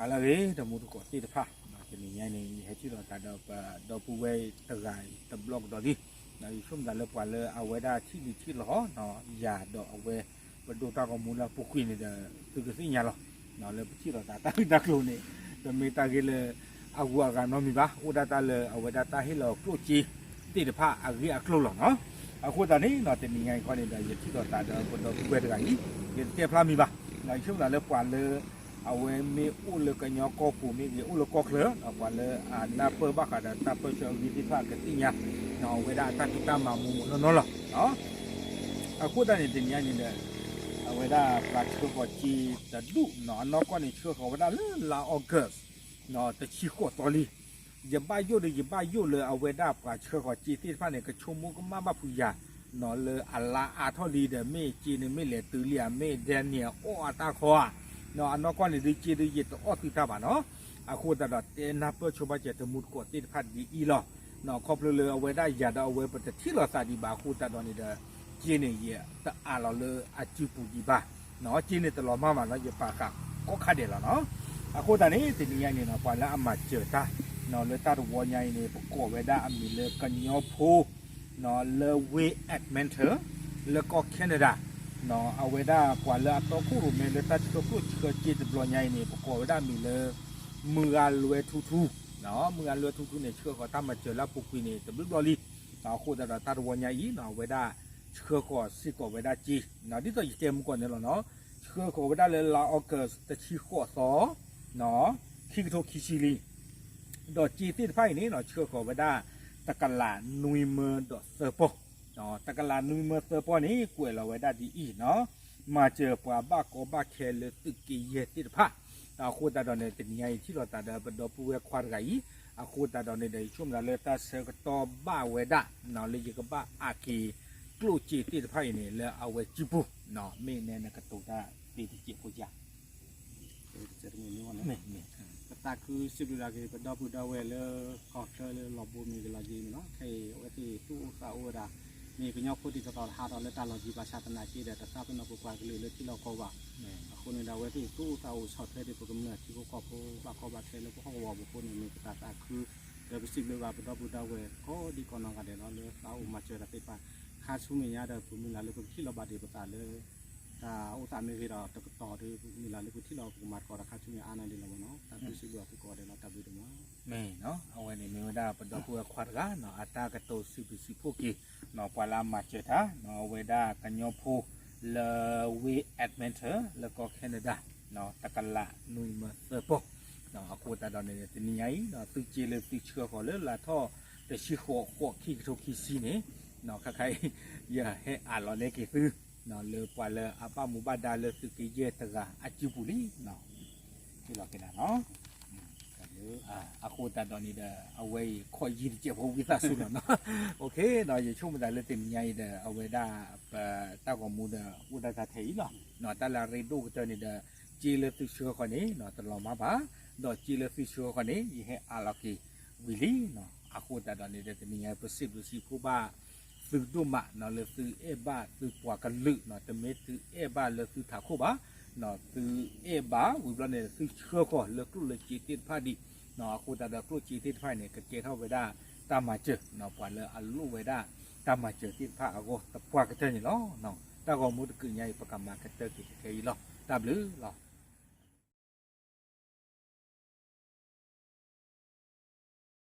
ဟါလၢအဂ့ၤ တမူတကိးသ့ၣ်တဖၣ်, တနံၤညါအံၤန့ၣ် ယဟဲထံၣ်လိာ်သးဒီးပဒီပုၢ်ဝဲၢ်တဂၤအံၤတဘျီကဒီးလံ. ယဆိကမိၣ်သးလၢပှၤလၢအဝဲဒၣ်ထံၣ်လံထံၣ်လီၤ ယၤဒီးအဝဲ ပဒိၣ်တၢ်ဂီၤမူလၢအပူၤကွံာ်န့ၣ်ဒီး သုကသ့ၣ်ညါလီၤ. လၢပထံၣ်လိာ်သးတၢ်ဂ့ၢ်တၢ်ကျိၤန့ၣ် တမ့ၢ်တၢ်ဂ့ၢ်လၢအဂုၤအဂၤနီတမံၤဘၣ်, အိၣ်ဒၣ်တၢ်လၢအဝဲဒၣ်တၢ်ဟ့ၣ်လီၤကျိၣ်စ့သ့ၣ်တဖၣ်အဂ့ၢ်အကျိၤလီၤနီၤ. အဃိသတးန့ၣ် တနံၤညါအံၤခီန့ၣ်ဒီး ယထံၣ်လိာ်သးဒီးပဒီပုၢ်ဝဲၢ်တဂၤအံၤ, ယတတဲဖျါမံၤဘၣ်. ယဆိကမိၣ်သးလၢပှၤလၢ အဝဲမ့ၢ်အိၣ်လၢကညီကီၢ်ပူၤမ့ၢ်ဂ့ၤ အိၣ်လၢကီၢ်ချၢ ပှၤလၢအနၢ်ပၢၢ်ဘၣ်ဃးဒီးတၢ်ပၢဆှၢအဂ့ၢ်သ့ၣ်တဖၣ်ကသ့ၣ်ညါ အဝဲဒၣ်အတၢ်ဖံးတၢ်မၤမူးမူးနီၢ်နီၢ်လီၤ. အဃိသတးန့ၣ် တနံၤညါန့ၣ်ဒီး အဝဲဒၣ်ပှၤဆှၢဃီၤစ့တဒူၣ်နီၤ အနီၢ်ကီၢ်န့ၣ် ဆှၢဃီၤဝဲဒၣ်လၢလါ August တဆံဃိးသီလံ. ယဘၣ်ယိၣ်ဒီးယဘၣ်ယိၣ်လၢအဝဲဒၣ်ပှၤဆှၢဃီၤစ့သ့ၣ်တဖၣ်န့ၣ် ကဆိကမိၣ်ကမၣ်ဘၣ်ဖုးယၤ လၢအလါအါထီၣ်လံဒီး မ့ၢ်စ့န့ၣ်မ့ၢ်လဲၤတုၤလံဧါ မ့ၢ်ဒဲန့ၣ်အီၣ်အတၢ်ခီဧါ. အနီၢ်ကီၢ်န့ၣ်ဒုး စ့ဒုးယတအီၣ်သုတၢ်ဘၣ်နီၤ. အဃိသတးဒီးတဲနၢ်ပၢၢ်ဆိဘၣ်စၢၤတမူတကိးသ့ၣ်တဖၣ်ဒ်အံၤလီၤ. ခီဖျိလၢအဝဲဒၣ်ယၤဒီးအဝဲပတထံၣ်လိာ်သးဒံးဘၣ်အဃိသတးဒီးန့ၣ်ဒီး စ့န့ၣ် ယတအးလီၤလၢအစုပူၤဒံးဘၣ်. စ့န့ၣ်တလီၤမၢ်မးနီၤ ယပာ်ဃာ်ကိးခါဒဲးလီၤနီၤ. အဃိသတးန့ၣ် တနံၤညါအံၤန့ၣ်နီၤ ပှၤလၢအမၤစၢၤတၢ် လၢတၢ်တဝီညါအံၤန့ၣ် ပကိးဝဲဒၣ်အမံၤလၢကညီဖိ လၢဝ့ၢ် Edmonton လၢကီၢ် Canada အဝဲဒၣ်ပှၤလၢအတီခိၣ်ရိၣ်မဲလၢတၢ်ဆှၢကျိၣ်ဆှၢစ့တဘျီညါအံၤန့ၣ် ပကိးဝဲဒၣ်အမံၤလၢ မုၢ်ဂၤလွဲထူထူ, မုၢ်ဂၤလွဲထူထူန့ၣ် ဆှၢဃီၤတၢ်မၤစၢၤလၢအပူၤကွံာ်န့ၣ် တဘျုးဘျီလံ. အဃိသတးဒီးတၢ်တဝီညါအံၤ အဝဲဒၣ်ဆှၢဃီၤစ့ၢ်ကီးဝဲဒၣ်စ့ ဒ်သိးယတဲမုၢ်ကီၢ်န့ၣ်လီၤနီၤ. ဆှၢဃီၤဝဲဒၣ်လၢလါ August တဆံဃိးသီ ခံကထိခံဆံလံ ဒီးစ့သ့ၣ်တဖၣ်အံၤန့ၣ် ဆှၢဃီၤဝဲဒၣ် တကလးနွံမၢဒီးသၢပီၢ်, တကလးနွံမၢသၢပီၢ်န့ၣ် ကွဲးလီၤဝဲဒၣ်ဒ်အံၤနီၤ, မၤစၢၤပှၤဘၣ်ကီဘၣ်ခဲလၢသုးက့ယဲၢ်သ့ၣ်တဖၣ်. အဃိသတးဒီးန့ၣ် တနံၤညါအံၤထံၣ်လိာ်သးဒီးပဒီပုၢ်ဝဲၢ်ခွါတဂၤအံၤ, အဃိသတးဒီးန့ၣ်ဒီး ယဆိကမိၣ်သးလၢတၢ်ဆၢကတီၢ်ဘၣ်ဝဲဒၣ် လၢယကဘၣ်အးက့ၤ ကျိၣ်စ့သ့ၣ်တဖၣ်အံၤန့ၣ် လၢအဝဲစုပူၤ, မ့ၢ်နဲနကတိၤတၢ်သ့တစဲးဖိယၤ မ့ၢ် ပသးခုစံးဘျုးဒၣ်က့ၤ ပဒီပုၢ်ဒီဝဲၢ်လၢ ကီၢ်ချၢလၢလီၤဘိမ့ၢ်ဂ့ၤလီၤယံၤမ့ၢ်နီၤ, ခဲအံၤအဝဲသ့ၣ်သူၣ်အိၣ်သးအိၣ်ဝဲဒၣ်, မ့ၢ်ကညီဖိသ့ၣ်တတီၤတဟးထီၣ်လၢတၢ်လီၢ်ယံၤဘၣ်ဆၣ်သနာ်က့ဒီး တသးပ့ၤနီၣ်ပပှၤကလုာ်လၢထံလီၢ်ကီၢ်ဘၣ်. အဃိန့ၣ်ဒီး အဝဲသ့ၣ်သူၣ်အိၣ်သးအိၣ်ဆီၣ်ထွဲဒံးပကမျၢၢ်ထံဖိကီၢ်ဖိဘၣ်ကီဘၣ်ခဲလၢပဟီၣ်ကဝီၤပူၤအဃိန့ၣ် မ့ၢ်ပသးသးခု ဒီးပစံးဘျုးဘၣ်ပဒီပုၢ်ဒီဝဲၢ်ကိးဒံကိးနီၢ်ဂၤဒဲးလီၤ လၢသးအိၣ်မၤစၢၤတၢ်သ့ၣ်တဖၣ်, ခါဆူမဲာ်ညါဒီး ပမုၢ်လၢ်လၢပကထံၣ်လိာ်ဘၣ်ဒံးပသးလၢ တၢ်အိၣ်သးမ့ၢ်ဂ့ၤဒီးတကတီၢ်ဒီး ပမုၢ်လၢ်လၢပထံၣ်လိာ်ပကမၤသကိးတၢ်ခါဆူညါအါန့ၣ်ဒ်လဲၣ်မ့ၢ်နီၤ, တၢ်ဘျုးစံးဘျုးအီၤသုကိးဂၤဒဲးလီၤ တၢ်ဘျုးဒိၣ်မး. မ့ၢ်နီၤ, အဝဲန့ၣ်မ့ၢ်ဝဲဒၣ်ပဒီပုၢ်ဝဲၢ်ခွါတဂၤနီၤ အတၢ်ကတိၤစံးဘျုးစံးဖှိၣ်က့ၤ ပှၤလၢအမၤစၢၤတၢ် အဝဲဒၣ်ကညီဖိ လၢဝ့ၢ် Edmonton လၢကီၢ် Canada တကလးနွံမၢသၢပီၢ်. အဃိသတးဒီးန့ၣ် တနံၤညါအံၤ သုစ့လၢသုဆှၢဃီၤလၢလါထီၣ်တဆံဃိး ဃိး ခံကထိခံဆံန့ၣ် ခါခါအံၤ ယဟဲအးလီၤန့ၢ်က့ၤသု လၢပှၤလၢအဘၣ်မူဘၣ်ဒါလၢသုးက့ယဲၢ်တဂၤအစုပူၤလံ. ဟ့ၣ်လီၤက့ၤနၤနီၤ. အဃိသတးဒီးန့ၣ်ဒီး အဝဲအံၤ ခီၣ်ယံၤတစဲးဖိဝံသးစူၤလီၤနီၤ. ယဆိကမိၣ်သးလၢတနံၤညါအံၤဒီး အဝဲဒၣ် ပတၢ်ဂီၤမူဒီး အိၣ်ဒၣ်တၢ်ထဲအံၤလီၤ. တၢ်လၢအရ့ဒိၣ်ကတၢၢ်န့ၣ်ဒီး စ့လၢသုဆှၢဃီၤန့ၣ် တလီၤမၢ်ဘၣ်, ဒီးစ့လၢသုဆှၢဃီၤန့ၣ် ယဟဲအးလီၤက့ၤဝံၤလံ. အဃိသတးဒီးန့ၣ်ဒီး တနံၤညါအံၤ ပစံးဘျုးစံးဖှိၣ်ဘၣ် သုဒိၣ်မးနီၤ လၢသုအဲၣ်ဘၣ်သုပှၤကလုာ်နီၤ, တမ့ၢ်သုအဲၣ်ဘၣ်လၢသုထးခိၣ်ဘၣ်, သုအဲၣ်ဘၣ်ဝံၤဘျီန့ၣ် သုဆှၢဃီၤလၢကျိၣ်လၢစ့သ့ၣ်တဖၣ်ဒံး, အဃိသတးဒီးကျိၣ်စ့သ့ၣ်တဖၣ်အံၤန့ၣ် ကကဲထီၣ်ဝဲဒၣ်တၢ်မၤစၢၤ ပှၤလၢအလိၣ်ဝဲဒၣ်တၢ်မၤစၢၤသ့ၣ်တဖၣ်အဂီၢ်သပှၢ်ကတၢၢ်န့ၣ်လီၤ. တၢ်ဂီၤမူတကုးညါအံၤ ပကမၤကတၢၢ်က့ၤခဲအံၤလီၤ. တၢ်ဘျုးလီၤ.